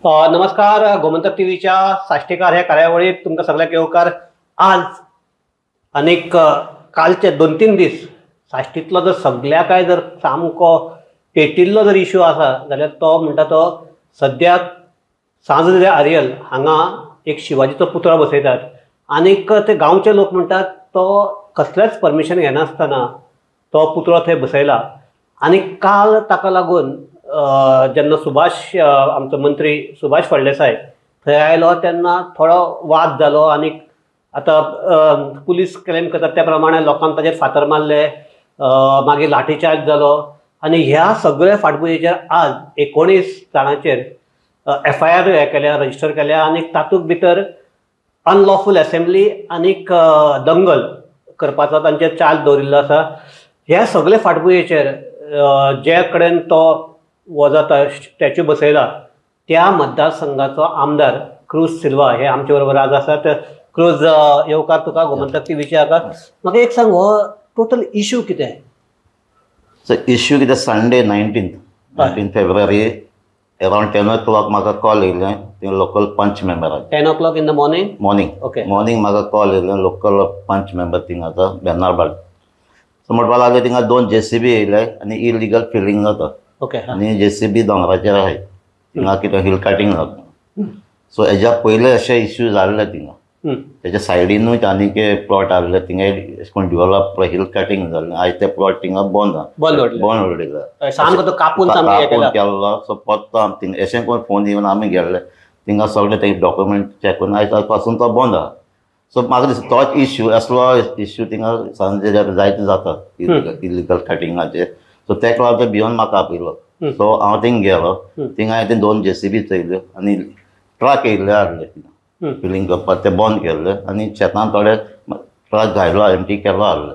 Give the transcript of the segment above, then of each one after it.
नमस्कार, गोमंतक टीव्हीच्या साश्टीकार ह्या कार्यावळीत तुमकां सगळ्यांक येवकार. आज आनीक कालचे 2-3 दीस साश्टींतलो जर सगळ्या काय जर सामको पेटिल्लो जर इशू आसा जाल्यार तो म्हणटा तो सद्याक सांज दे आरियल हांगा एक शिवाजीचो पुतळो बसयतात आनीक ते गांवचे लोक म्हणटात तो कसलेंच परमिशन घेनासतना तो पुतळो थंय बसयला. आनी काल ताका लागून जेन्ना सुभाष आमचो मंत्री सुभाष फळदेसाय थंय आयलो तेन्ना थोडो वाद जालो आनी आतां पुलीस क्लेम करतात त्या प्रमाणे लोकांक ताजेर फातर मारले, मागीर लाठीचार्ज जालो आनी ह्या सगळ्या फाटभुंयेचेर आज 19 जाणांचेर एफआयआर हे केल्या, रजिस्टर केल्या आनी तातूंत भितर अनलॉफूल असेंब्ली आनीक दंगल करपाचो तांचेर चार्ज दवरिल्लो आसा. ह्या सगळे फाटभुंयेचेर जे कडेन तो वो जाता स्टॅच्यू बसयला त्या मतदारसंघाचो आमदार क्रूज सिल्वा हे आमचे बरोबर आज आसात. क्रूज, येवकार तुका गोमंतक टीव्हीच्या. म्हाका एक सांग, हो टोटल इशू कितें? सो इश्यू कितें, संडे 19 फेब्रुवारी अरावंड 10 o'clock म्हाका कॉल येयलें ते लोकल पंच मेंबराक. 10 o'clock in the morning? Morning. Okay, morning म्हाका कॉल येयलें लोकल पंच मेंबर थिंगा आसा बेर्नाडबाग. सो म्हणपाक लागले थिंगा 2 JCB येयले आनी इलिगल फिलींग जाता. ओके. आनी JCB दोंगराचेर आहाय, थिंगा कितें हिल कटिंग जाता. सो हेज्या पयले अशे इश्यू जाल्ले थिंगा, तेच्या सायडीनूच आनीक प्लॉट आहले थिंगा एशें कोण डिवलप हिल कटिंग जाल्लें. आयज ते प्लॉट थिंगा बंद बंद उडयला, सामको तो कापून केल्लो. सो परतो आमी थिंगा एशें कोण फोन येवन आमी गेल्ले थिंगा सगळे ते डॉक्युमेंट चॅक करून आयज पासून तो बंद आहा. सो म्हाका दिसता तोच इश्यू, असलो इश्यू थिंगा सांजे जायते जाता इलिगल कटिंगाचे. सो तेका लागून ते भिवन म्हाका आपयलो. सो हांव थिंग गेलो, थिंगा हांवें ते 2 JCB चोयल्यो आनी ट्रक येयल्ले हाडले थिंगा फिलींग करपाक, ते बंद केल्ले आनी शेतान थोडे ट्रक घायलो, एमटी केलो हाडले.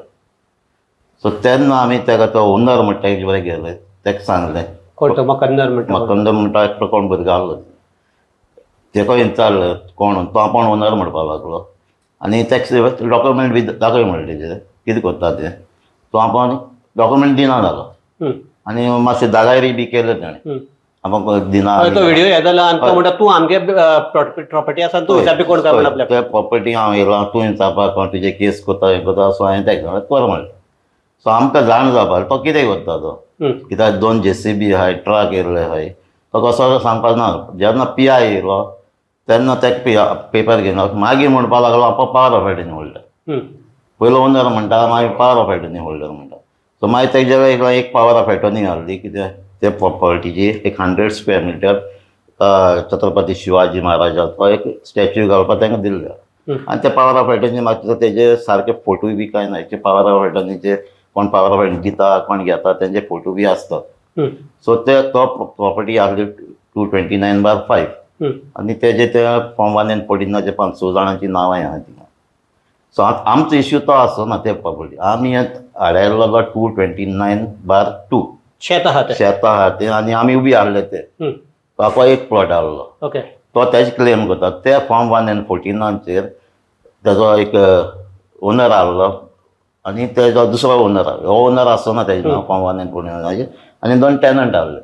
सो तेन्ना आमी तेका तो ओनर म्हणटा तेजे बरें गेले, तेका सांगलें. कोण तो? मकंदर म्हणटा. मकंदर म्हणटा एकटो कोण भुरगो आहलो, तेका विचारलें कोण तो, आपूण ओनर म्हणपाक लागलो आनी तेका डॉक्युमेंट बी दाखय म्हणलें तेजें कितें करता तें. तो आपूण डॉक्युमेंट दिना जालो आनी मातशें दादागिरी बी केलें तेणें, आपूण दिना. तो व्हिडिओ हे जालो आनी तो म्हणटा तूं आमगे प्रॉपर्टी आसा तूं विचारपी कोण काय म्हणटा आपल्याक. ते प्रॉपर्टी हांव येयलां, तूं विचारपाक कोण तुजें केस करता हें करता. सो हांवें तेका कर म्हणलें. सो आमकां जाण जावपाक तो कितें करता तो, कित्याक 2 JCB आहाय, ट्रक येयल्ले आहाय, तो कसो सांगपाक ना. जेन्ना PI येयलो तेन्ना तेका पेपर घेवन मागीर म्हणपाक लागलो आपूण पावर ऑफ एटर्नी व्हडलो. पयलो ओनर म्हणटा, मागीर पावर ऑफ एटर्नी व्हडलो म्हणटा. सो मागीर तेजे एक पावर ऑफ एटर्नी घातली कित्याक ते प्रॉपर्टीची एक 100 स्क्वेअर मिटर छत्रपती शिवाजी महाराजाचो एक स्टॅच्यू घालपाक तांकां दिल्लो. आनी ते पावर ऑफ एटर्नी मातशे तेजे सारके फोटो बी कांय ना, पावर ऑफ एटर्नीचे कोण पावर ऑफ एटर्नी दिता कोण घेता तेंचे फोटो बी आसतात. सो ते तो प्रॉपर्टी आहली 229/5 आनी तेजे ते फॉर्म 1 and 14 5-6 जाणांची नांवां आहा थिंगा. सो आतां आमचो इश्यू तो आसना ना ते प्रॉपर्टी, आमी हाडयल्लो 229/2 शेत आहा तें, शेत आहा तें आनी आमी उबी हाडले ते ताका एक प्लॉट आहलो. ओके. तो तेजे क्लेम करता ते फॉर्म 1 and 14 तेजो एक ओनर आहलो आनी तेजो दुसरो ओनर आहलो. हो ओनर आसना तेजे नांव फॉर्म 1 and 14 आनी 2 टेनंट आहले.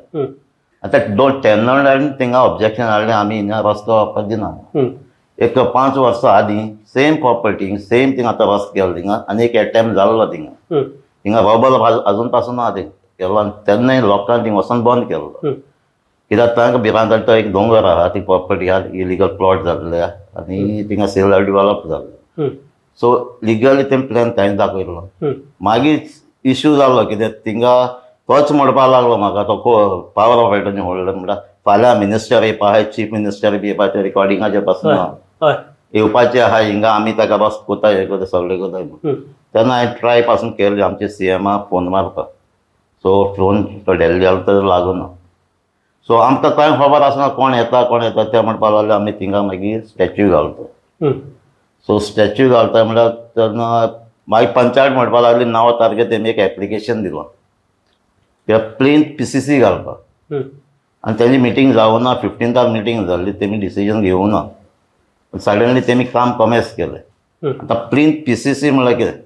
आतां 2 टेनंट आनी थिंगा ऑब्जेक्शन हाडलें, आमी हिंगा रस्तो वापरपाक दिना. एक 5 वर्सां आदीं सेम प्रॉपर्टी सेम थिंगा आतां रस्तो केलो थिंगा आनी एक एटेम्प जाल्लो थिंगा, थिंगा रबल आजून पासून ना थंय केल्लो आनी तेन्नाय लोकांक थिंगा वचोन बंद केल्लो कित्याक तांकां भिरांत तो एक दोंगर आहा, ती प्रॉपर्टी आहा इलिगल प्लॉट जाल्ले आनी थिंगा सेल डिवलप जाल्ले. सो लिगली तें प्लॅन ताणें दाखयलो. मागीर इश्यू जालो कित्याक थिंगा तोच म्हणपाक लागलो म्हाका तो पावर ऑफ एटर्नी व्हडलो म्हणटा फाल्यां मिनिस्टर येवपा आहाय, चीफ मिनिस्टर बी येवपाचे रिकॉर्डिंगाचेर पासून येवपाचें आहा हिंगा, आमी ताका रस्तो कोता हें करता सगळें करता. तेन्ना हांवें ट्राय पासून केली आमचे CMाक फोन मारपाक. सो फोन तो डेल्ली जालो तर लागना. सो आमकां कांय खबर आसना कोण येता कोण येता ते म्हणपाक लागले आमी थिंगा मागीर स्टॅच्यू घालता. सो स्टॅच्यू घालता म्हणल्यार तेन्ना मागीर पंचायत म्हणपाक लागली 9 तारखे तेमी एक एप्लिकेशन दिलां कित्याक प्लेन PCC घालपाक. आनी तेजी मिटींग जावना, 15 मिटींग जाल्ली, तेमी डिसिजन घेवना. सडनली तेमी काम कमेस केलें. आतां प्लेन PCC म्हणल्यार कितें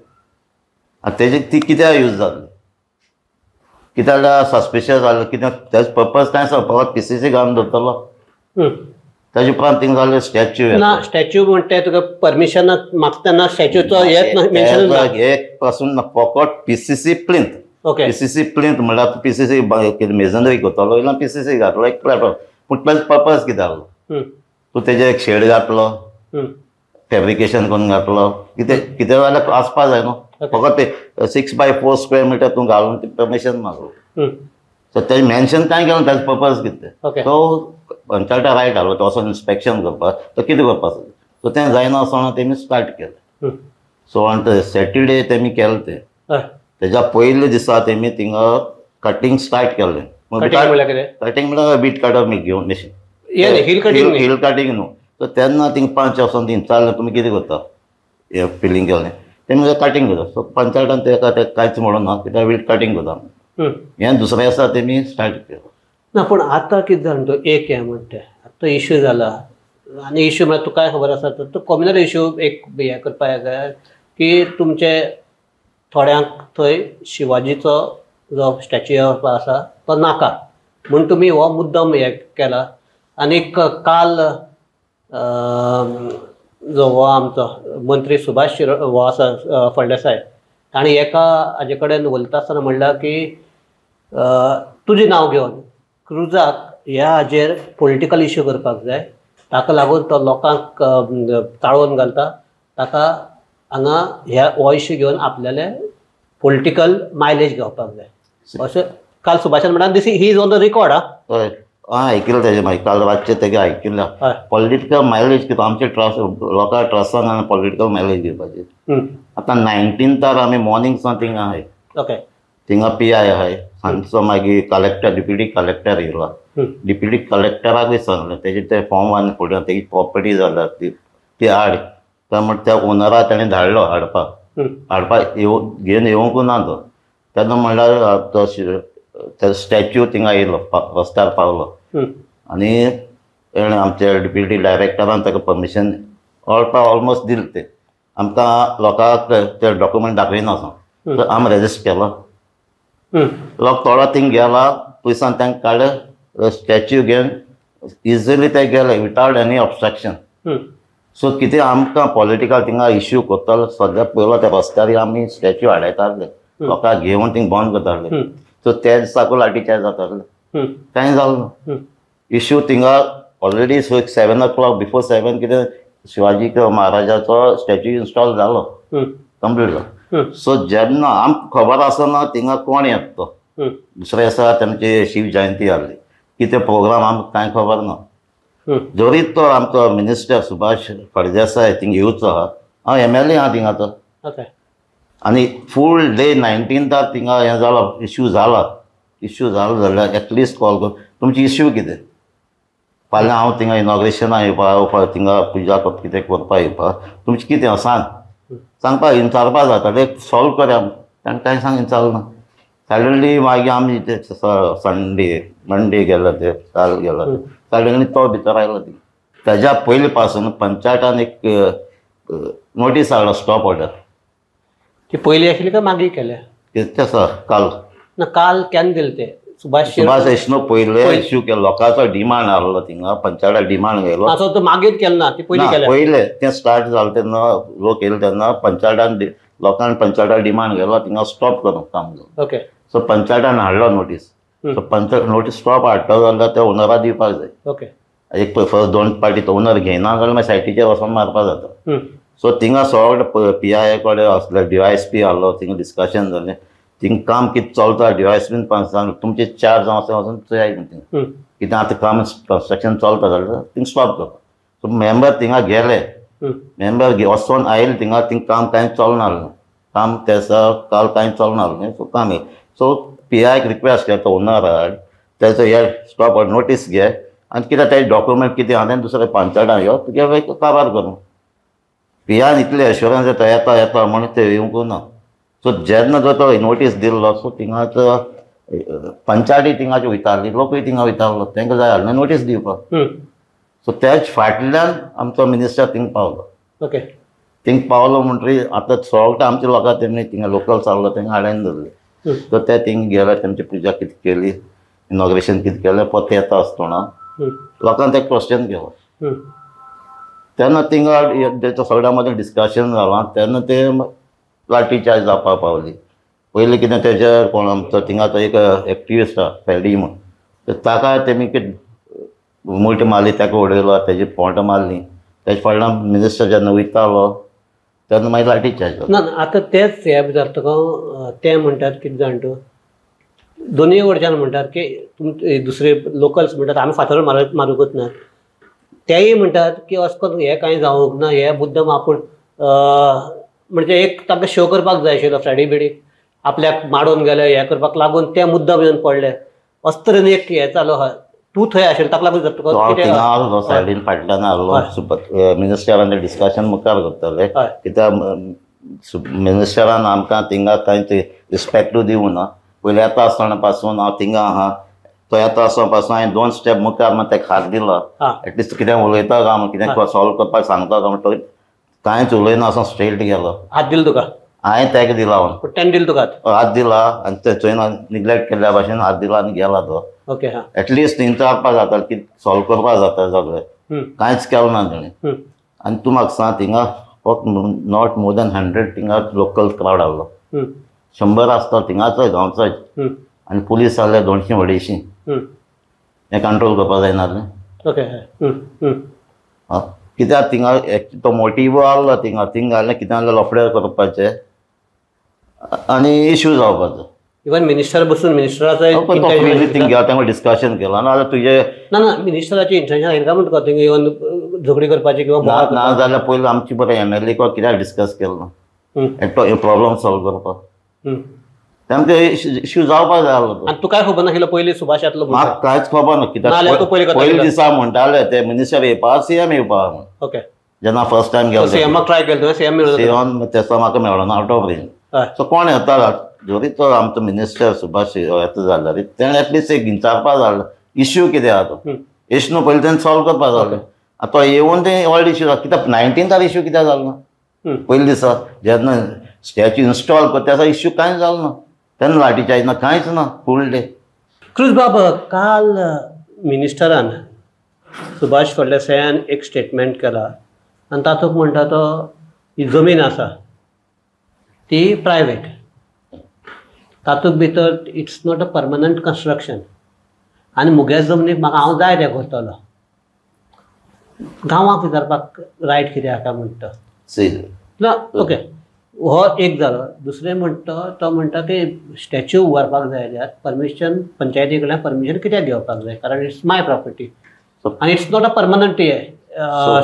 आनी तेजी ती कित्याक यूज जातली, कित्याक सस्पिशियस जालें, कित्याक तेजो पर्पज कांय आसा, फकत PCC घालून दवरतलो. ताजे उपरांत थिंग जालें स्टॅच्यू. ना स्टॅच्यू म्हणटा तुका परमिशन मागतना स्टॅच्यूचो एक पासून फकत PCC plinth. Okay, PCC plinth म्हणल्यार पीसीसी मेजनरी करतलो इल्लो पीसीसी घातलो एक प्लॅटफॉर्म. पूण प्लस पर्पज कितें आहलो, तूं तेजेर एक शेड घातलो, फेब्रिकेशन करून घातलो, कितें कितें जाल्यार आसपा जाय न्हू. फकत ते 6 by 4 square metre तूं घालून ते परमिशन मागलो. सो तेजें मेन्शन कांय केलें ताजो पर्पज कितें. सो पंचायता रायट आहलो तो वचोन इन्स्पेक्शन करपाक, तो कितें करपाक सो तें जायना आसतना तेमी स्टार्ट केलें. सो आनी सॅटरडे तेमी केलें तें. तेज्या पयल्या दिसा तेमी थिंगा कटींग स्टार्ट केलें. कटींग म्हणल्यार बीट काडप घेवन मशीन, हिल कटींग न्हू. सो तेन्ना थिंग 5 वचोन थिंग चाललें तुमी कितें करता हें फिलींग केलें तेमी कटींग करता. सो पंचायतान तेका तें कांयच म्हणून ना कित्याक बीट कटींग करता हें दुसरें आसा तेमी स्टार्ट केलें. ना पूण आतां कितें जालें तो एक हें म्हणटा आतां इश्यू जाला आनी इश्यू म्हळ्यार तुकाय खबर आसा तो कॉम्युनल इश्यू एक हें करपाक जाय की तुमचे थोड्यांक थंय शिवाजीचो जो स्टॅच्यू आसा तो नाका म्हूण तुमी हो मुद्दम हें केला. आनीक काल जो हो आमचो मंत्री सुभाष हो आसा फळदेसाय ताणें एका हाजे कडेन उलयता आसतना म्हणलां की तुजें नांव घेवन क्रुजाक ह्या हाजेर पॉलिटिकल इश्यू करपाक जाय, ताका लागून तो लोकांक चाळोवन घालता, ताका हांगा ह्या हो इश्यू घेवन आपल्याले पॉलिटिकल मायलेज घेवपाक जाय अशें काल सुभाषान म्हणटा. This he is on the record. हा हय, हांवें आयकिल्लें तेजें मागीर काल रातचें तेगें आयकिल्लें. पॉलिटिकल मायलेज कितें आमचे ट्रस्ट लोकां ट्रस्टान आनी पॉलिटिकल मायलेज घेवपाची. आतां 19थार आमी मॉर्निंग सावन थिंगा आहाय. ओके, थिंगा पी I आहाय सांजचो, मागीर कलेक्टर डिप्युटी कलेक्टर येयला. डिप्युटी कलेक्टराकूय सांगलें तेजे ते फॉर्म 1 14 तेजी प्रॉपर्टी जाल्या ती हाड. त्या म्हण त्या ओनराक तेणें धाडलो हाडपाक, हाडपाक घेवन येवंकू ना तो. तेन्ना म्हणल्यार तो स्टॅच्यू थिंगा येयलो रस्त्यार पावलो आनी तेणें आमच्या डिप्युटी डायरेक्टरान ताका परमिशन ऑलमोस्ट दिलें. तें आमकां लोकांक ते डॉक्युमेंट दाखयना सांग आमी रेजिस्ट केलो. लोक थोडो थिंग गेला पयसान तांकां काडले स्टॅच्यू घेवन इजिली ते गेले विदाउट एनी ऑब्स्ट्रक्शन. सो कितें आमकां पॉलिटिकल थिंगा इश्यू करतलो सद्या पयलो त्या रस्त्यार आमी स्टॅच्यू हाडयताले लोकांक घेवन थिंग बंद करताले. सो त्या दिसाकूय लाठी चार्ज जाताले, कांय जालो ना इश्यू थिंगा. ऑलरेडी 7 o'clock before 7 कितें शिवाजी महाराजाचो स्टॅच्यू इन्स्टॉल जालो, कंप्लीट जालो. सो जेन्ना आमकां खबर आसना थिंगा कोण येता तो. दुसरें आसा तेमची शिव जयंती आहली कितें प्रोग्राम आमकां कांय खबर ना. जरी तो आमचो मिनिस्टर सुभाष फळदेसाय थिंग येवचो आहा, हांव MLA आहा थिंगाचो. आनी फूल डे 19थार थिंगा हें जालो इश्यू जाला. इश्यू जालो जाल्यार एटलिस्ट कॉल कर तुमची इश्यू कितें. फाल्यां हांव थिंगा इनॉग्रेशनाक येवपा, थिंगा पुजा कितें करपाक येवपा, तुमचें कितें हांव सांग सांगपाक विचारपा जाता तें सॉल्व करया. ताणें कांय सांग विचारलें ना. सडनली मागीर आमी ते संडे मंडे गेलो ते काल गेलो सडनली तो भितर आयलो. ती तेज्या पयलीं पासून पंचायतान एक नोटीस हाडलो स्टॉप ऑर्डर. ती पयली आशिल्ली काय मागीर केल्या कितें आसा काल ना काल केन्ना दिलें तें सुभाष वैष्णव पयले इश्यू केलो. लोकांचो डिमांड आहलो थिंगा पंचायता डिमांड गेलो. तो मागीर केलो ना, ती पयलीं केलें. पयलें तें स्टार्ट जालें तेन्ना लोक येयले तेन्ना पंचायतान लोकांनी पंचायता डिमांड गेलो थिंगा स्टॉप करूंक काम जालें. ओके, सो पंचायतान हाडलो notice. So panchayat notice stop हाडटलो जाल्यार त्या ओनरा दिवपाक जाय. ओके, एक फर्स्ट 2 पार्टी तो ओनर घेयना जाल्यार मागीर सायटीचेर वचोन मारपाक जाता. सो थिंगा सगळे PI कडेन आसले, DYSP आहलो, थिंगा डिस्कशन जालें. थिंग काम कितें चलता DYSPन पण सांग तुमचे 4 जावन आसा वचून चोयाय थिंगा कितें आतां काम कन्स्ट्रक्शन चलता जाल्यार थिंग स्टॉप करता. सो मेंबर थिंगा गेले, मेंबर वचोन आयले थिंगा, थिंग काम कांय चलना आहलें, काम ते दिसा काल कांय चलना आहलें. सो काम सो PIक रिक्वेस्ट केलो तो ओनर हाड तेजो हे स्टॉप नोटीस घे आनी कितें तेजे डॉक्युमेंट कितें आहा तें दुसरें पंचायतान यो तुगे काबार करूं. PIन इतलें एश्योरन्स येता येता येता म्हणून ते येवंक ना. सो जेन्ना जो तो नोटीस दिल्लो सो थिंगाचो पंचायती थिंगाची वयताली, लोकूय थिंगा वयतालो, तांकां जाय आसलें नोटीस दिवपाक. सो त्याच फाटल्यान आमचो मिनिस्टर थिंग पावलो. ओके, थिंग पावलो म्हणटकीर आतां सगळें आमच्या लोकांक तेणी थिंगा लोकल चाललो तांकां हाडून धरले. सो ते थिंग गेले, तेमची पुजा कितें केली, इनॉग्रेशन कितें केलें, परत येता आसतना लोकांक ते क्वेश्चन केलो. तेन्ना थिंगा तेच्या सगळ्या मदीं डिस्कशन जालां तेन्ना ते लाठी चार्ज जावपाक पावली. पयलीं कितें तेजे कोण आमचो थिंगा तो एक एक्टिविस्ट आसा फेडी म्हूण, तर ताका तेमी कितें मुठ मारली, ताका उडयलो, तेजी पोंटां मारली. तेजे फाटल्यान मिनिस्टर जेन्ना वयतालो तेन्ना मागीर लाठी चार्ज जालो. ना आतां तेच हे जाता तुका ते म्हणटात कितें जाण तूं, दोनूय वटच्यान म्हणटात की तुमचे दुसरे लोकल्स म्हणटात आमी फातर मारूंकच ना, तेय म्हणटात की अशें करून हें कांय जावंक ना, हे मुद्दम आपूण म्हणजे एक तांकां शो करपाक जाय आशिल्लो फ्रायडे बिडीक आपल्याक माडोवन गेले हें करपाक लागून ते मुद्दम येवन पडले, अशें तरेन एक हें चालू आहा. तूं थंय आशिल्लो ताका लागून तुका थिंगा आहलो सायडीन फाटल्यान आहलो, मिनिस्टरान डिस्कशन मुखार करताले कित्याक मिनिस्टरान आमकां थिंगा कांयच रिस्पेक्टूय दिवना. पयलीं येता आसतना पासून हांव थिंगा आहा, तो येता आसतना पासून हांवें 2 स्टेप मुखार मात तेका हात दिलो, एटलिस्ट कितें उलयता काय म्हण, कितें सॉल्व करपाक सांगता काय म्हण, कांयच उलयना आसतना स्ट्रेट गेलो. हात दिलो तुका? हांवें ताका दिला, तेणें दिलो तुका हात दिला आनी ते थंय निग्लेक्ट केल्ल्या भाशेन हात दिला आनी गेला तो. ओके, एटलिस्ट विचारपाक जाता की सॉल्व करपाक जाता सगळें, कांयच केलें ना तेणें. आनी तूं म्हाका सांग थिंगा फक्त not more than 100 थिंगा लोकल क्रावड आहलो, 100 आसता थिंगाचो गांवचो, आनी पुलीस आहले 200-250. हें कंट्रोल करपाक जायना आहलें. ओके, कित्याक थिंगा तो मोटिव आहलो थिंगा, थिंगा आहलें कितें आहलें लफडे करपाचें आनी इश्यू जावपाचो. इवन मिनिस्टर बसून मिनिस्टराचो थिंग तांकां डिस्कशन केलां ना जाल्यार तुजें ना ना मिनिस्टराचें इंटेन्शन आयलें काय म्हण तुका थिंग येवन झगडी करपाची किंवा ना जाल्यार पयलीं आमची बरें एम एल ए कित्याक डिस्कस केलें ना प्रॉब्लम सॉल्व करपाक, तांकां इश्यू जावपाक जाय आहलो. आनी तुकाय खबर नाशिल्लो पयलीं सुभाष येतलो? म्हाका कांयच खबर ना, कित्याक पयलीं दिसा म्हणटाले ते मिनिस्टर येवपा सीएम येवपा म्हूण. ओके, जेन्ना फर्स्ट टायम गेलो सीएमाक ट्राय केलो तुवें, सीएम मेळ्ळो? सीएम तेसो म्हाका मेळ्ळो ना, आउट ऑफ रेंज. सो कोण येता जरी तो आमचो मिनिस्टर सुभाष येता जाल्यार तेणें एटलिस्ट एक विचारपा जाय इश्यू कितें आहा तो, इश्यू न्हू पयलीं तेणें सॉल्व करपा जाय. आतां तो येवन तें व्हडलो इश्यू जाला कित्याक 19थार इश्यू कित्याक जालो ना पयलीं दिसा जेन्ना स्टॅच्यू इन्स्टॉल करता तेजो इश्यू कांयच जालो ना, तेन्ना लाठी चार्ज ना, कांयच ना, फूल डे. क्रूज बाब, काल मिनिस्टरान सुभाष फळदेसायान एक स्टेटमेंट केला आनी तातूंत म्हणटा तो ही जमीन आसा ती प्रायवेट, तातूंत भितर it's not a permanent construction आनी मुगे जमनीक म्हाका हांव जाय तें करतलो, गांवाक विचारपाक रायट कितें आसा म्हणटा ना. ओके, हो एक जालो. दुसरें म्हणटा तो म्हणटा की स्टॅच्यू उबारपाक जाय जाल्यार परमिशन पंचायती कडल्यान परमिशन कित्याक घेवपाक जाय, कारण it's my property आनी it's not a permanent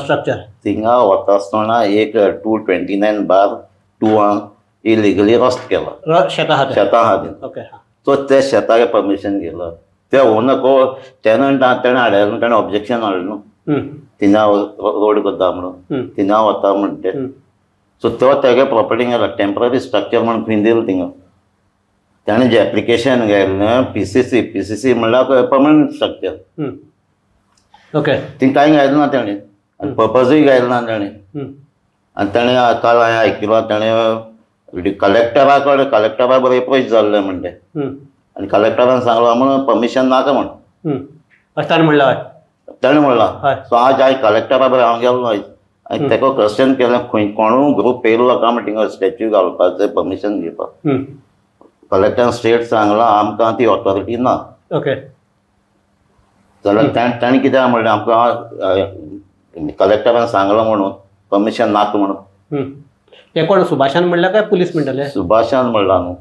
structure. थिंगा वता आसतना एक 229/2 इलिगली रस्त केला शेतां खातीर, शेतां खातीर. ओके, सो ते शेताक परमिशन घेतलं, ते ओनर को टेनंट आहा तेणें हाडलें, तेणें ऑब्जेक्शन हाडलें न्हू थिंगा रोड करता म्हणून, थिंगा वता म्हण ते. सो तो तेगे प्रॉपर्टी गेला टेम्पररी स्ट्रक्चर म्हण खंय दिलें थिंगा, ताणें जें एप्लिकेशन घायलें पीसीसी, पीसीसी म्हणल्यार परमनंट स्ट्रक्चर. ओके, थिंग कांय घायलें ना तेणें आनी पर्पजूय घायलें ना तेणें. आनी तेणें काल हांवें आयकिलां तेणें कलेक्टरा कडेन, कलेक्टरा बरें एप्रोच जाल्लें म्हणटे आनी कलेक्टरान सांगलां म्हण परमिशन नाका म्हण अशें ताणें म्हणलां. ताणें म्हणलां. सो आज हांवें कलेक्टरा बरें हांव गेलो आनी ताका क्वेश्चन केलें खंय कोणूय ग्रूप येयल्लो काय म्हण थिंगा स्टॅच्यू घालपाचें परमिशन घेवपाक, कलेक्टरान स्ट्रेट सांगलां आमकां ती ऑथॉरिटी ना. ओके, जाल्यार ताणें कित्याक म्हणलें आमकां कलेक्टरान सांगलां म्हणून परमिशन नाका म्हणून. ते कोण सुभाषान म्हणल्यार काय पुलीस म्हणटाले? सुभाषान म्हणलां न्हू,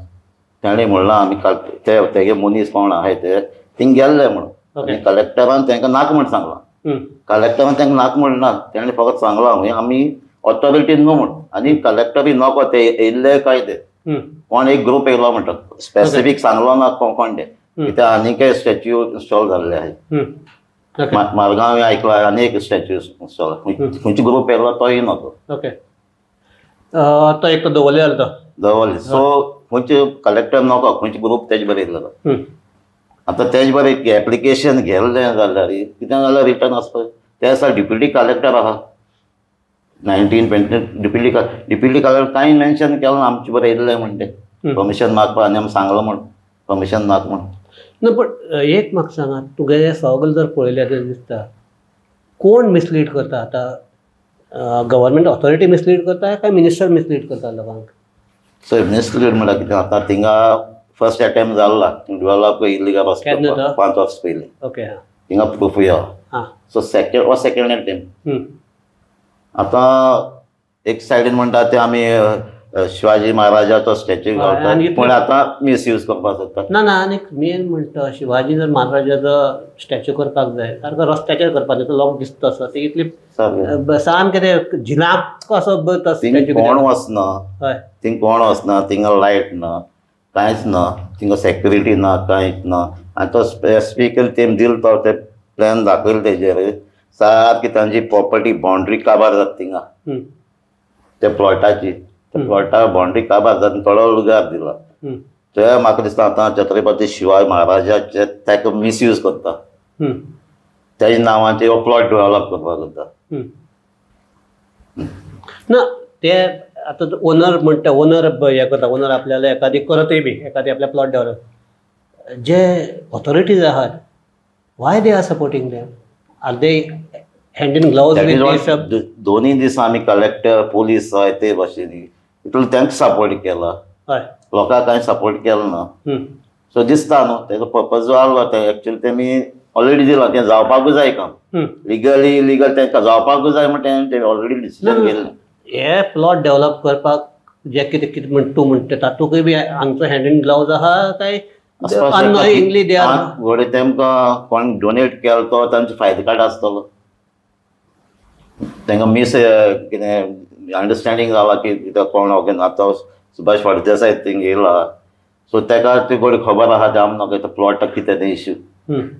ताणें म्हणलां आमी ते तेगे मनीस कोण आहाय ते थिंग गेल्ले म्हणून आनी कलेक्टरान तांकां नाका म्हण सांगलां. कलेक्टरान तांकां नाका म्हणना, ताणें फकत सांगलां आमी ऑथॉरिटी न्हू म्हण, आनी कलेक्टरूय नको ते येयल्ले काय ते कोण एक ग्रूप येयलो म्हणटा, स्पेसिफीक सांगलो ना कोण ते, कित्याक आनीकय स्टॅच्यू इन्स्टॉल जाल्ले आहाय मार्गांव हांवें आयकलां आनी एक स्टॅच्यू इन्स्टॉल, खंयचो ग्रूप येयलो तोय नको. ओके, तो एक तो दवरले जालो तो दवरले. सो खंयचे कलेक्टर नको खंयचे ग्रूप तेजे बरें येयल्लो. आतां तेजे बरें एप्लिकेशन घेतलें जाल्यार कितें जाल्यार रिटर्न आसपाक ते आसा डिप्युटी कलेक्टर आहा 1920 डिप्युटी कलेक्टर कांय मेन्शन केलें ना आमचे बरें येयल्लें म्हणटे परमिशन मागपाक आनी आमी सांगलां म्हण परमिशन नाका म्हण. ना, पण एक म्हाका सांगा, तुगेलें सगळें जर पळयलें जाल्यार दिसता कोण मिसलीड करता आतां? गव्हर्मेंट ऑथॉरिटी मिसलीड करता काय मिनिस्टर मिसलीड करता लोकांक? सो मिसलीड म्हणल्यार कितें, आतां थिंगा फर्स्ट अटेम्प्ट जाल्ला डेव्हलप इलिगल रस्तो 5 वर्स पयलीं. ओके. थिंगा प्रूफ या. सो सेकेंड हो सेकेंड अटेम्प्ट. आतां एक सायडीन म्हणटा ते आमी शिवाजी महाराजाचो स्टॅच्यू घालतात, पूण आतां मिसयूज करपाक सोदतात. ना ना, आनी मेन म्हणटा शिवाजी जर महाराजाचो स्टॅच्यू करपाक जाय सारको रस्त्याचेर करपाक जाय, तो लोक दिसता आसा ते इतली सामकें ते झिलाक असो थिंग कोण वचना, थिंग कोण वचना, थिंगा लायट ना, कांयच ना, थिंगा सेक्युरिटी ना, कांयच ना. आनी तो स्पेसिफिकली तेम दिल तो ते प्लॅन दाखयलो तेजेर सारकी तांची प्रॉपर्टी बाउंड्री काबार जाता थिंगा त्या प्लॉटाची, त्या प्लॉटा बाउंड्री काबार जाता थोडो लुगार दिला. ते म्हाका दिसता आतां छत्रपती शिवाजी महाराजाचे ताका मिसयूज करता, तेज्या नांवाचे हो प्लॉट डेव्हलप करपाक सोदता. ना ते आतां ओनर म्हणटा, ओनर हें करता, ओनर आपल्याला एखादी करतय बी एखादी आपल्या प्लॉट डेव्हलप, जे ऑथॉरिटीज आहात why they are supporting them? Are they hand in gloves with this? दोन्ही दीस आमी कलेक्टर पोलीस हय ते भाशेन इतलो तांकां सपोर्ट केला, लोकांक कांय सपोर्ट केलो ना. सो दिसता न्हू तेजो पर्पज जो आहलो ते एक्चुअली तेमी ऑलरेडी दिला, तें जावपाकूच जाय काम, लिगली इलिगल तांकां जावपाकूच जाय म्हणटा तें ऑलरेडी डिसिजन घेतलें. हे प्लॉट डेव्हलप करपाक जे कितें कितें म्हण तूं म्हणटा तातूंकय बी हांगचो हँड इन ग्लव्ज आहा काय घडये तेमकां कोण डोनेट केलो तो तांचो फायदो काडटा आसतलो, तांकां मीस कितें अंडरस्टँडींग जाला की कितें कोण ओके आतां सुभाष फळदेसाय थिंग येयला, सो ताका ती घडये खबर आहा ते आम नाका प्लॉटाक कितें तें इश्यू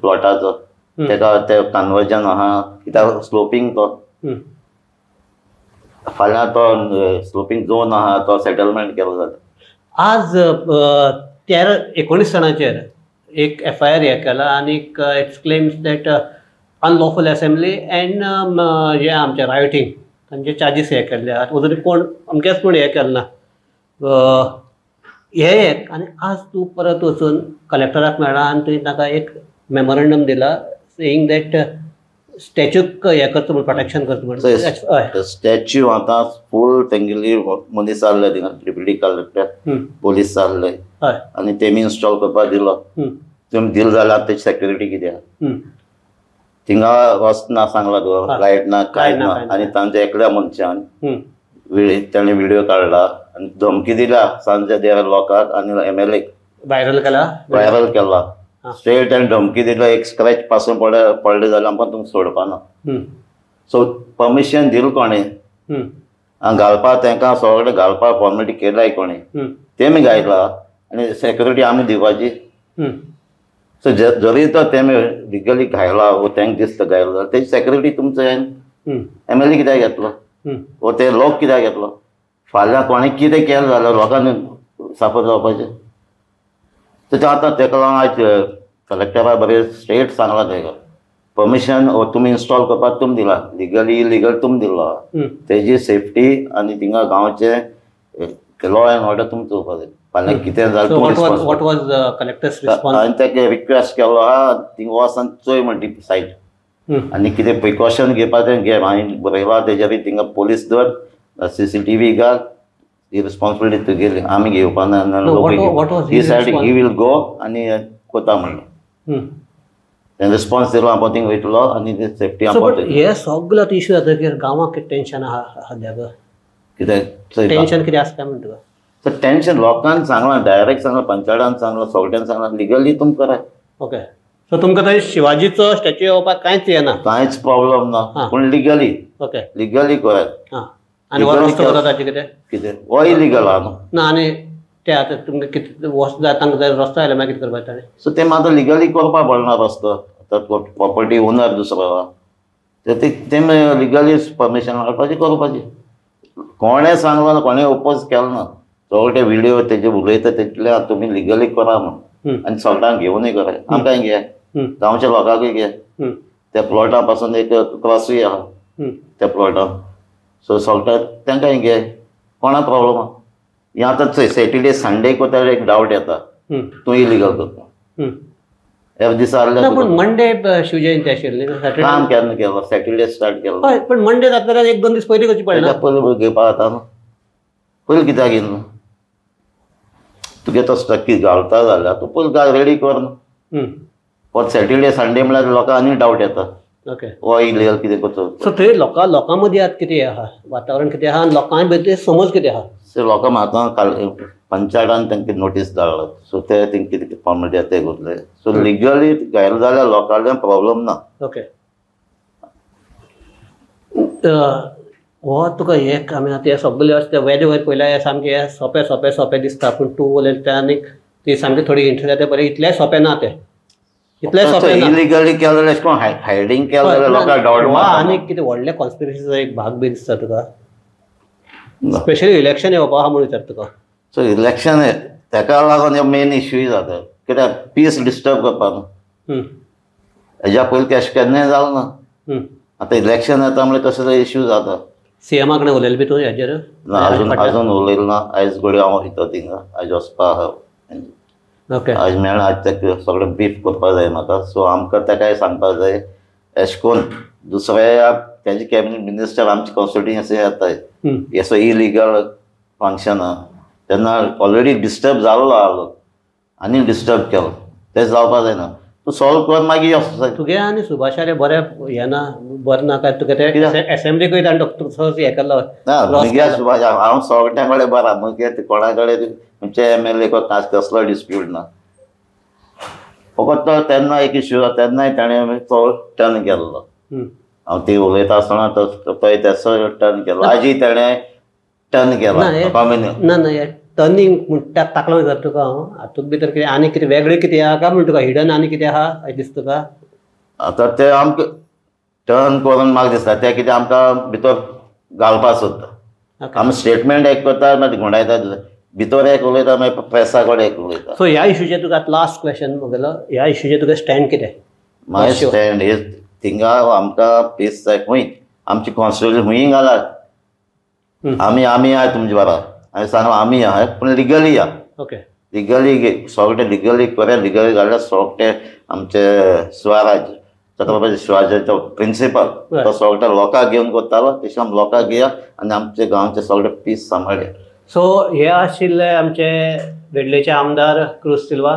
प्लॉटाचो, ताका तें कन्वर्जन आहा कित्याक स्लोपींग तो फाल्यां तो स्लोपींग झोन आहा तो सेटलमेंट केलो जाता. आज 13-19 जाणांचेर एक एफ I R हे केला आनी it's claims that unlawful assembly and हे आमचे रायटींग तांचे चार्जीस हे केल्ले आहात, अजून कोण अमकेच म्हूण हें केलें ना हे एक. आनी आज तूं परत वचून कलेक्टराक मेळ्ळा आनी तुवें ताका एक मेमोरंडम दिला सेईंग that स्टॅच्यूक हें करता म्हूण, प्रोटेक्शन करता म्हूण. स्टॅच्यू आतां फूल तेंगेली मनीस आहले थिंगा, डेप्युटी कलेक्टर पोलीस आहले आनी तेमी इन्स्टॉल करपाक दिलो. तुमी दिल जाल्यार तेजी सेक्युरिटी कितें थिंगा वचना सांगला तुका, लायट ना कांय ना, आनी तांच्या एकल्या मनशान ताणें व्हिडियो काडला आनी धमकी दिल्या सांजच्या देर लोकांक आनी एमएलए व्हायरल केला, व्हायरल केला स्ट्रेट ताणें धमकी दिल्या, एक स्क्रॅच पासून पडले जाल्यार आमकां तुमकां सोडपाना. सो परमिशन दिल कोणें घालपाक, तांकां सगळें घालपाक फॉर्मेलिटी केलाय कोणें तेमी घायला आनी सेक्युरिटी आमी दिवपाची. सो जरी तर तेमी लिगली घायला वो तांकां दिसता घायला जाल्यार तेजी सेक्युरिटी तुमचो एमएलए कित्याक घेतलो वो ते लोक कित्याक घेतलो? फाल्यां कोणें कितें केलें जाल्यार लोकांनी साफर जावपाचें. तें आतां तेका लागून आयज कलेक्टरा बरें स्ट्रेट सांगलां तेका, परमिशन तुमी इन्स्टॉल करपाक तुमी दिला, लिगली इलिगल तुमी दिलो, तेजी सेफ्टी आनी थिंगा गांवचें लॉ एंड ऑर्डर तुमी चोवपाक जाय. फाल्यां कितें जालें हांवें ताका रिक्वेस्ट केलो आहा थिंगा वचून चोय म्हणटी सायट आनी कितें प्रिकॉशन घेवपाक तें घे, हांवें बरयलां तेजेर थिंगा पोलीस दवर, CCTV घाल, ही रिस्पॉन्सिबिलिटी तुगेली, आमी घेवपा ना. ही सायड he will go आनी कोता म्हणलें रिस्पॉन्स दिलो, आपूण थिंग वयतलो आनी सेफ्टी. हे सगळे आतां इश्यू जातकीर गांवांक कितें टेंशन आहा सद्याक? कितें टेंशन कितें आसा काय म्हणटा तुका? सो टेंशन लोकांक सांगलां, डायरेक्ट सांगलां, पंचायतान सांगलां, सगळ्यान सांगलां, लिगली तुमकां कराय. ओके, सो तुमकां थंय शिवाजीचो स्टॅच्यू येवपाक कांयच येना, कांयच प्रॉब्लम ना, पूण लिगली. ओके, लिगली कराय. आनी हो रस्तो करता ताचें कितें कितें हो इलिगल आहा न्हू ना, आनी ते आतां तुमकां कितें वच जाय तांकां जाय रस्तो आयलो मागीर कितें करपाचें ताणें? सो ते आतां लिगली करपाक पडना रस्तो, आतां प्रॉपर्टी ओनर दुसरो आहा, ते लिगली परमिशन काडपाचें करपाचें. कोणें सांगलां ना, कोणें ओपोज केलो ना, सगळे व्हिडियो तेजे उलयता तितले तुमी लिगली करा म्हूण आनी सगळ्यांक घेवनूय कराय, आमकांय घे, गांवच्या लोकांकूय घे. त्या प्लॉटा पासून एक क्रॉसूय आहा त्या प्लॉटान, सो सगळ्या तांकांय घे, कोणा प्रॉब्लम आहा. हें आतां चोय सॅटर्डे संडे कोता एक डावट येता, तूं इलिगल करता, ह्या दिसा ना पूण मंडे शिवजयंती आशिल्ली, काम केन्ना केलो, सॅटरडे स्टार्ट केलो. हय, पण मंडे जाता जाल्यार एक दोन दीस पयलीं करची पडना. पयलीं घेवपा जाता न्हू, पयलीं कित्याक घेयना न्हू? तुगे तो स्टक्की घालता जाल्यार तूं पयलीं रेडी कर न्हू. परत सॅटरडे संडे म्हळ्यार लोकांक आनी डावट येता, ओके हो इलिगल कितें करचो. सो थंय लोकां मदीं आतां कितें आहा, वातावरण कितें आहा आनी लोकां भितर समज कितें आहा? सो लोकां आतां काल पंचायतान तांकां नोटीस धाडला, सो ते तेंकां कितें फॉर्मेलिटी आसा ते करतले. सो लिगली घायले जाल्यार लोकांक प्रॉब्लम ना. ओके, हो तुका एक आमी आतां हे सगळे अशें वेले वयर पयल्या सामकें सोंपें सोंपें सोंपें दिसता, पूण तूं उलयता आनी ती सामकी थोडी इंट्रस्ट जाता, बरें इतलेंय सोंपें ना तें, इतलें सोंपें ना. इलिगली केलें जाल्यार अशें करून हायडींग केलें जाल्यार लोकांक डावट मारता. आनी कितें व्हडलें कॉन्स्पिरसीचो एक भाग बी दिसता तुका, स्पेशली इलेक्शन येवपा आहा म्हणून विचारता तुका. सो इलेक्शन तेका लागून हे मेन इश्यूय जाता, कित्याक पीस डिस्टर्ब करपा न्हू. हेज्या पयलीं अशें केन्नाय जालें ना. आतां इलेक्शन येता म्हणल्यार तसो इश्यू जाता. सीएमा कडेन उलयलें बी तूं हेजेर? ना, अजून अजून उलयलें ना. आयज घडये हांव वयता थिंगा, आयज वचपा आहा. ओके, आयज मेळ्ळा, आयज तेका सगळें ब्रीफ करपा जाय म्हाका. सो आमकां तेकाय सांगपा जाय एशें करून दुसऱ्या तेजे कॅबिनेट मिनिस्टर आमचे कॉन्स्टिट्युएन्सी येताय, असो इलिगल फंक्शन आहा तेन्ना ऑलरेडी डिस्टर्ब जाल्लो आहा लोक, आनी डिस्टर्ब केलो तें जावपा जायना. तूं सॉल्व कर मागीर तुगे आनी सुभाषाले बरें हें ना, बरें ना काय तुगे ते एसेंब्लीकूय ताणें तसोच हें केल्लो ना. मुगे सुभाष हांव सगळ्यां कडेन बरो, मुगे कोणा कडेन खंयचे एम एल ए कसलो डिस्प्यूट ना. फकत तो तेन्ना एक इश्यू जाता तेन्नाय ताणें तो टर्न केल्लो. हांव ती उलयता आसतना तो तेसो टर्न केलो, आजी ताणें टर्न केला. ना ना, टर्निंग म्हणटा ताका लागून विचारता तुका हांव, हातूंत भितर कितें आनी कितें वेगळें कितें आहा काय म्हण तुका हिडन आनी कितें आहा अशें दिसता तुका? आतां तें आमकां टर्न करून म्हाका दिसता तें कितें आमकां भितर घालपाक सोदता. आमी स्टेटमेंट एक करता, मागीर घुंवडायता, भितर एक उलयता, मागीर प्रेसा कडेन एक उलयता. सो ह्या इशूचेर तुका लास्ट क्वेश्चन म्हगेलो, ह्या इशूचेर तुका स्टँड कितें? मागीर स्टँड हे थिंगा आमकां पीस जाय, खूंय आमची कॉन्स्टिट्युशन खूंय घालात, आमी आमी आहाय तुमचे बारा, हांवें सांगलां आमी आहाय, पूण लिगली या. ओके, लिगली सगळें लिगली बरें लिगली घाल्यार सगळें आमचे स्वराज छत्रपती शिवाजीचो प्रिंसिपल तो सगळें लोकांक घेवन करतालो, तशें आमी लोकांक घेया आनी आमचे गांवचे सगळे पीस सांबाळया. सो हे आशिल्ले आमचे वेडलेचे आमदार क्रूज सिल्वा.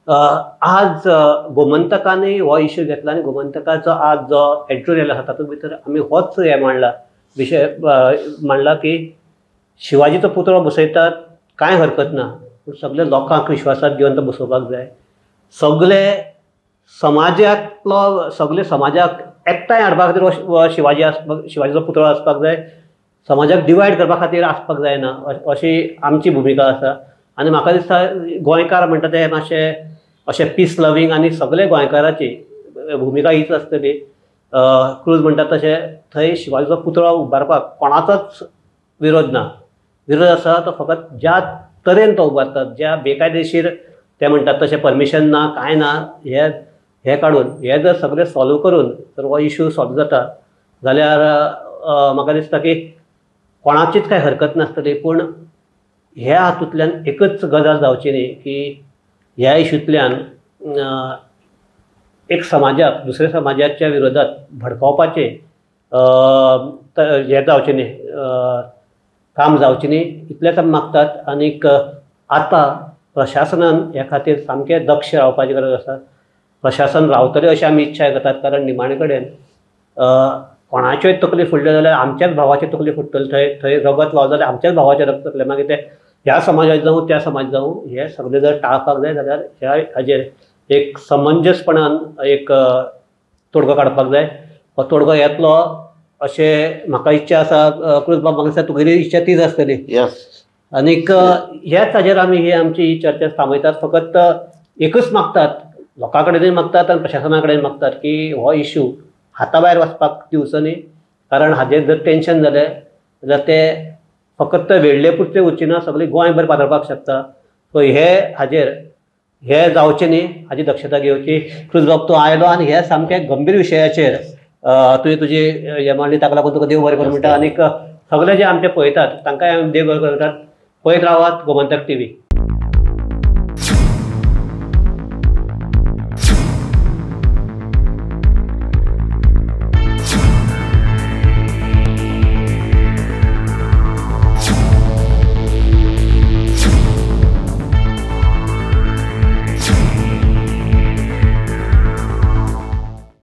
आज गोमंतकानूय हो इश्यू घेतला आनी गोमंतकाचो आज जो एडिटोरियल आसा तातूंत भितर आमी होच हें मांडला, विशय मांडला की शिवाजीचो पुतळो बसयतात कांय हरकत ना, पूण सगळे लोकांक विश्वासात घेवन तो बसोवपाक जाय. सगळे समाजांतलो सगळे समाजाक एकठांय हाडपा खातीर हो शिवाजी आसपाक, शिवाजीचो पुतळो आसपाक जाय, समाजाक डिवायड करपा खातीर आसपाक जायना, अशी आमची भुमिका आसा. आनी म्हाका दिसता गोंयकार म्हणटा ते मातशे अशे पीस लवींग आनी सगळे गोंयकाराची भुमिका हीच आसतली. क्रूज म्हणटा तशें थंय शिवाजीचो पुतळो उबारपाक कोणाचोच विरोध ना, विरोध आसा तो फकत ज्या तरेन तो उबारतात, ज्या बेकायदेशीर ते म्हणटात तशें परमिशन ना कांय ना, हे हे काडून हे जर सगळें सॉल्व करून जर हो इशू सॉल्व जाता जाल्यार म्हाका दिसता की कोणाचीच कांय हरकत नासतली. पूण ह्या हातूंतल्यान एकच गजाल जावची न्ही की ह्या इशूंतल्यान एक समाजाक दुसऱ्या समाजाच्या विरोधात भडकावपाचें हें जावचें न्ही, काम जावचें न्ही, इतलेंच आमी मागतात. आनीक आतां प्रशासनान ह्या खातीर सामकें दक्ष रावपाची गरज आसा. प्रशासन रावतलें अशें आमी इच्छा करतात, कारण निमाणे कडेन कोणाच्योय तकली फुडल्यो जाल्यार आमच्याच भावाची तकली फुडटली, थंय थंय रगत व्हांवता जाल्यार आमच्याच भावाचें रगत जातलें, मागीर तें ह्या समाजात जावं त्या समाज जावं, हें सगळें जर टाळपाक जाय जाल्यार ह्या हाजेर एक समंजसपणान एक तोडगो काडपाक जाय. हो तोडगो येतलो अशें म्हाका इच्छा आसा. क्रूज बाब, म्हाका दिसता तुगेली इच्छा तीच आसतली. येस, आनीक ह्याच हाजेर आमी ही आमची ही चर्चा थांबयतात. फकत एकच मागतात, लोकां कडेनूय मागतात आनी प्रशासना कडेन मागतात की हो इशू हाता भायर वचपाक दिवचो न्ही, कारण हाजेर जर टेंशन जालें जाल्यार तें फकत वेडले पुरतें उरचें ना, सगळें गोंयभर पातळपाक शकता. सो हे हाजेर हे जावचें न्ही हाजी दक्षता घेवची. क्रूज बाब, तूं आयलो आनी ह्या सामक्या गंभीर विशयाचेर तुवें तुजी हें मांडली, ताका लागून तुका देव बरें करूं म्हणटा. आनीक सगळे जे आमचे पळयतात तांकांय आमी देव बरें करूं म्हणटात. पळयत रावात गोमंतक टीव्ही.